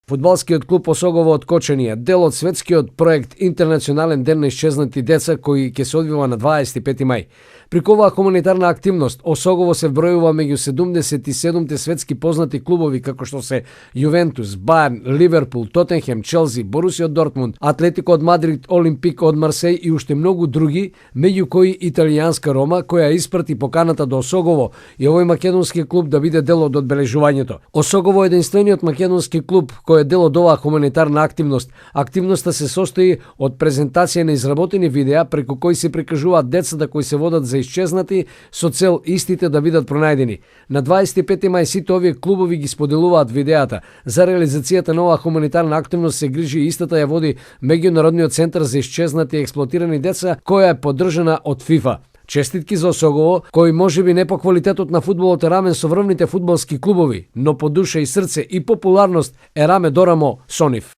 Фудбалскиот клуб Осогово од Кочани е дел од светскиот проект Интернационален ден на исчезнати деца кој ќе се одвива на 25 мај. Преку оваа хуманитарна активност, Осогово се вбројува меѓу 77 светски познати клубови како што се Јувентус, Бајерн, Ливерпул, Тотенхем, Челси, Борусија Дортмунд, Атлетико од Мадрид, Олимпик од Марсеј и уште многу други, меѓу кои италијанска Рома која испрати поканата до Осогово и овој македонски клуб да биде дел од одбележувањето. Осогово е единствениот македонски клуб кој е дел од оваа хуманитарна активност. Активноста се состои од презентација на изработени видеа преку кои се прикажуваат децата кои се водат за исчезнати со цел истите да бидат пронајдени. На 25 мај сите овие клубови ги споделуваат видеата. За реализацијата на оваа хуманитарна активност се грижи и истата ја води Меѓународниот центар за исчезнати и експлоатирани деца која е поддржана од ФИФА. Честитки за Осогово, кој можеби не по квалитетот на фудбалот е рамен со врвните фудбалски клубови, но по душа и срце и популарност е раме до рамо со нив.